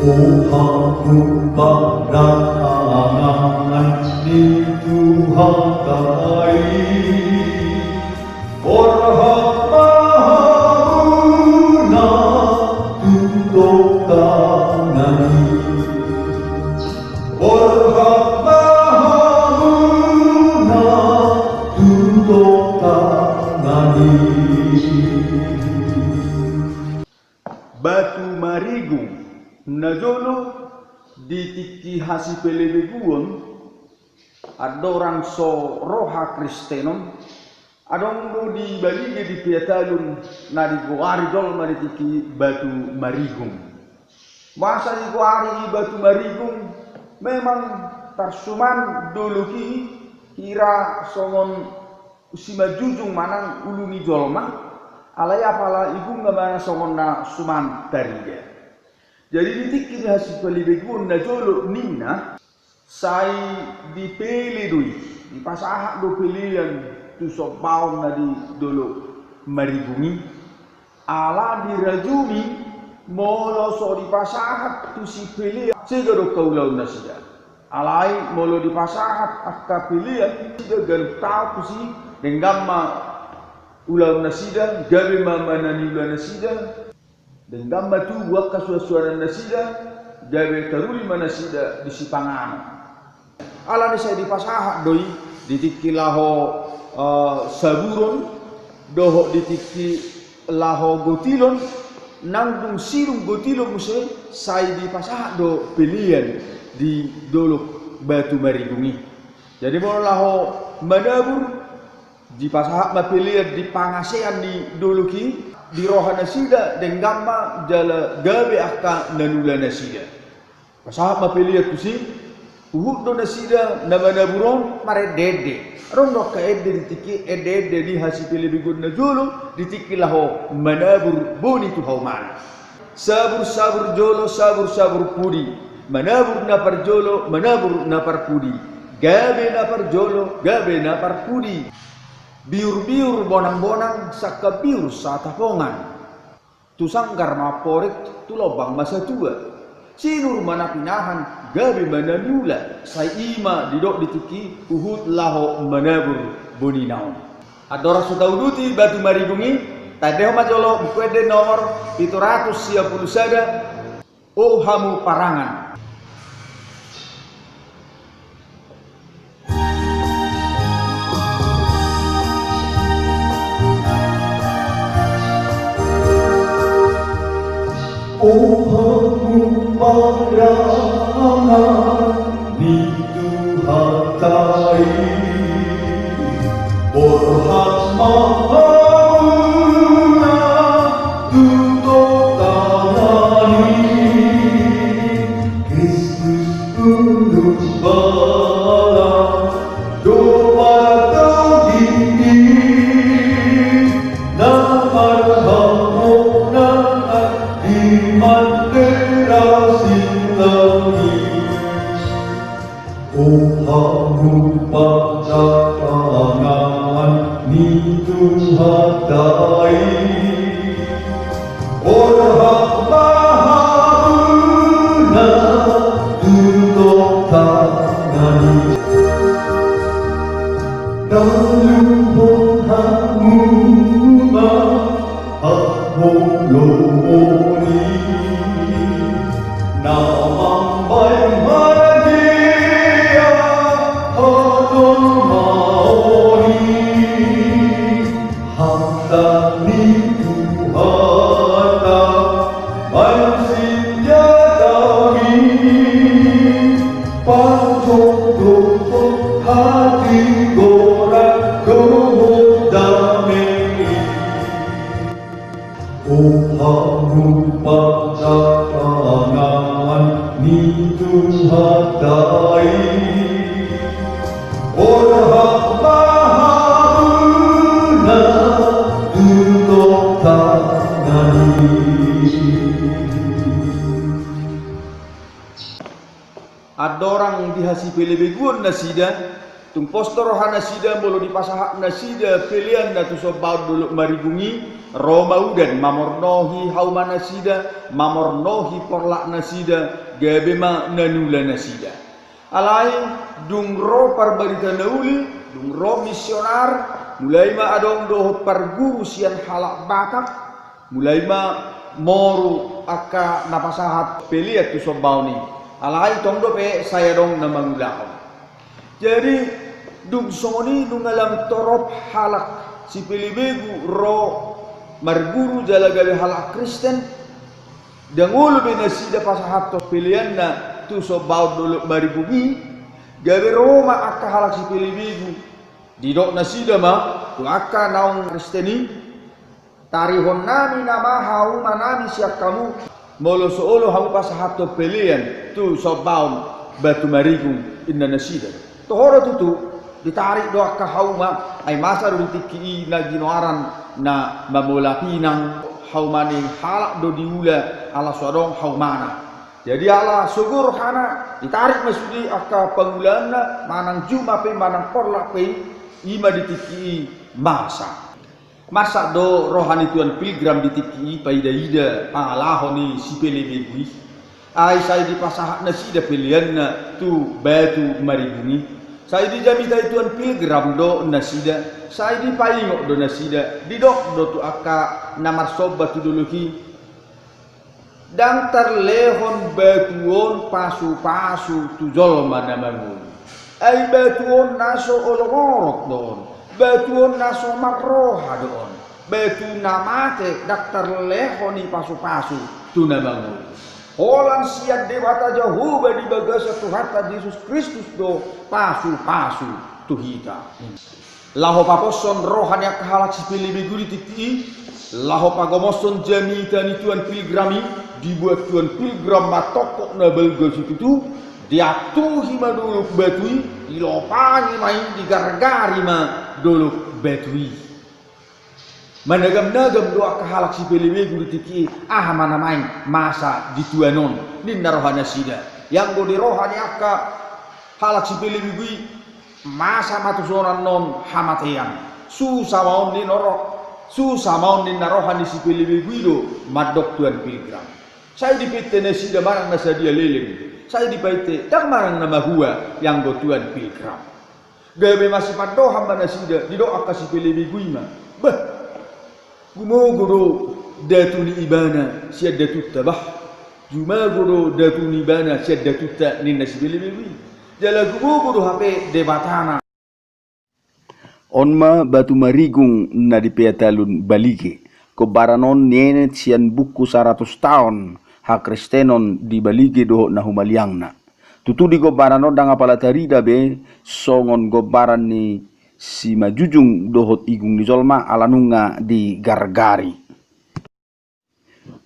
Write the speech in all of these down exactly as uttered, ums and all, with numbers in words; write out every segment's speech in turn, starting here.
O hamu parangan ni Tuhanta i, borhat ma hamuna tu tongan i. Borhat ma hamuna tu tongan i. Batu Marigung. Najolo di tingki hasipelebeguon, andorang so ro hakristenon, adong do di Balige di Pietalun na digoari jolma di tingki Batu Marigung. Masa digoari i Batu Marigung? Memang tarsuman dolok i, hira songon simanjujung manang ulu ni jolma, alai apala igung na mana songon na suman tarida. Jadi di tingki ni hasipelebeguon najolo ninna, sai dipele do i, dipasahat do pelean tu sombaon na di Dolok Marigung i. Ala dirajumi, molo so dipasahat tusi pelean, sega do angka ulaon nasida. Alai molo dipasahat angka pelean, sega ganup taon tusi, denggan ma ulaon nasida, gabe ma mana ni ulaon nasida, denggan ma tubu angka suansuanan nasida, gabe taruli ma nasida di sipanganon. Alani sai dipasahat do i di tingki laho, eh, saburon, dohot di tingki laho gotilon, nang dung sidung gotilon muse sai dipasahat do pelean di Dolok Batu Marigung i. Jadi molo laho manabur, dipasahat ma pelean di pangasean ni dolok i, di roha nasida denggan ma jala gabe angka na niula nasida. Pasahat ma pelean tusi, huhut do nasida na manabur on marendeende. Adong do angka ende di tingki, endeende di hasipelebeguon najolo di tingki laho manabur boni tu haumana. Sabursabur jolo, sabursabur pudi, manabur na parjolo, manabur na parpudi, gabe na parjolo, gabe na parpudi. Biurbiur bonangbonang, sangkap biur satapongan. Tu sanggar ma amporik, tu lombang ma satua. Sinur ma na pinahan, gabe ma na niula, sai i ma didok di tingki huhut laho manabur bonina on. Andorang so tauduti Batu Marigung i, taendehon ma jolo Buku Ende nomor pitu ratus sia pulu sada, O hamu parangan. O hamu parangan ni Tuhanta i, borhat ma hamuna tu tongan i. Kristus tulus bala do partogi i, na marhamonangan di bandera Sinlangit. O hamu parangan ni Tuhanta i, borhat ma hamuna tu tongan i. Taluhon hamu ma haholomon i, na mambahen marhea hatomaon i. Hata ni Tuhanta ma i sinjatami, panjotjothon hatigoran dohot dame i. O hamu parangan ni Tuhanta i, borhat ma hamuna tu tongan i. Andorang di hasipelebeguon nasida, tung pos do roha nasida molo dipasahat nasida pelean na tu sombaon Dolok Marigung i, Ro ma udan mamornohi hauma nasida, mamornohi porlak nasida, gabe ma nanula nasida. Alai dung ro parbarita na uli, dung ro misionar, mulai ma adong dohot parguru sian halak Batak, mulai ma moru angka na pasahat pelean tu sombaon i. Alai tong dope sai adong na mangulahon. Jadi dung songon i, nunga lam torop halak sipelebegu ro marguru jala gabe halak Kristen, ndang olo be nasida pasahathon peleanna tu sombaon Dolok Marigung i, gabe ro ma angka halak sipelebegu. Didok nasida ma tu angka naung Kristen i, tarihon nami nama hauma nami sian hamu, molo so olo hamu pasahathon pelean tu sombaon Batu Marigung, inna nasida. Toho do tutu, ditarik do angka hauma, ai masa do di tingki i na ginoaran na mambola pinang, hauma ni halak do diula ala so adong haumana. Jadi ala sogo rohana, ditarik ma sude angka pangulaanna, manang juma pe, manang porlak pe, i ma di tingki i masa. Masa do roha ni Tuan Pilgrim di tingki i paida-ida pangalaho ni sipelebegu i. Ai sai dipasahat nasida peleanna tu Batu Marigung i. Sai dijamitai Tuan Pilgrim do nasida, sai dipaingot do nasida, didok do tu angka na marsomba tu dolok i. Ndang tarlehon batu on pasu-pasu tu jolma na mangolu. Ai batu on na so olo morot do on. Batu on na so marroha do on. Batu na mate ndang tarlehon i pasu-pasu tu na mangolu. Holan sian Debata Jahowa di bagasan Tuhanta Jesus Kristus do pasu-pasu tu hita. Laho paposhon roha ni angka halak sipelebegu di tingki i, laho pagomoshon jamita ni Tuan Pilgrim i, dibuat Tuan Pilgrim ma tongkok na balga situtu, diantuhi ma dolok batu i, dilopangi ma i, digargari ma dolok batu i. Managam-nagam do angka halak sipelebegu di tingki i, aha ma na main masa di tuan on, ninna roha nasida. Ianggo di roha ni angka halak sipelebegu i, masa ma tu son annon hamatean. Susa ma on ninna ro, susa ma on ninna roha ni sipelebegu i do mandok Tuan Pilgrim. Sai dipainte nasida manang na sadia leleng, sai dipainte ndang manang na mahua ianggo Tuan Pilgrim. Gabe masipandohan ma nasida, didok angka sipelebegu i ma. Bah, gumogo do datu ni ibana sian datunta bah. Jumago do datu ni ibana sian datunta ninna sipelebegu i. Jala gumogo do hape Debatana. On ma Batu Marigung na di Peatalun Balige. Gombaran on nienet sian buku saratus taon hakristenon di Balige dohot na humaliangna. Tutu di gombaran on ndang apala tarida be songon gombaran ni simanjujung dohot igung ni jolma ala nunga digargari.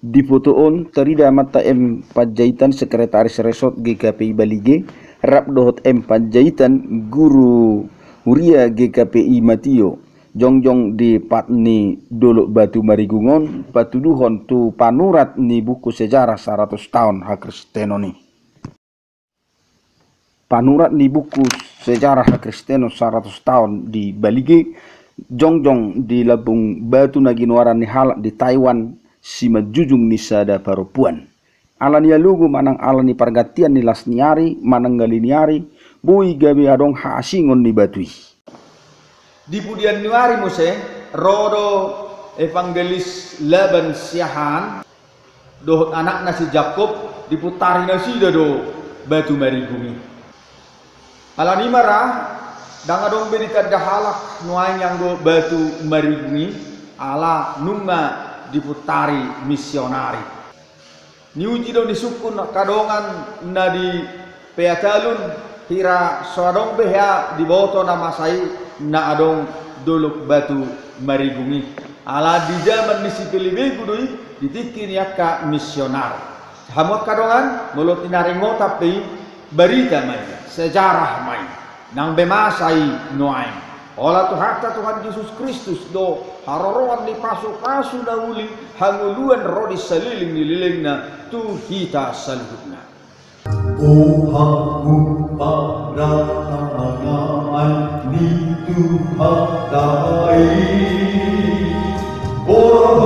Di foto on tarida amanta M Panjaitan, sekretaris resort G K P I Balige, rap dohot M Panjaitan, guru huria G K P I Matio, jongjong di pat ni dolok Batu Marigung on, patuduhon tu panurat ni buku sejarah saratus taon hakristenon i. Panurat ni buku sejarah hakristenon saratus taon di Balige, jongjong di lambung batu na ginoaran ni halak di Taiwan, simanjujung ni sada parompuan. Ala ni alogo manang ala ni pargantian ni las ni ari manang ngali ni ari, boi gabe adong haasingon ni batu i. Di pudian ni ari muse, ro do Evangelis Laban Siahaan dohot anakna si Jakob, dipuntari nasida do Batu Marigung i. Ala ni i ma ra, ndang adong be ditanda halak nuaeng ianggo Batu Marigung i, ala nunga dipuntari misionari. Niuji do, nisungkun angka dongan na di Peatalun, hira so adong be hea diboto na masa i na adong dolok Batu Marigung i. Ala di jaman ni sipelebegu do i, di tingki ni angka misionar. Hamu angka dongan, molo tinaringotan pe i, barita ma i, sejarah ma i. Nang be masa i nuaeng. Holan Tuhanta Tuhan Jesus Kristus do haroroan ni pasupasu na uli, hangoluan ro di saleleng ni lelengna tu hita saluhutna. O hamu pardalangan ni Tuhanta i, borhat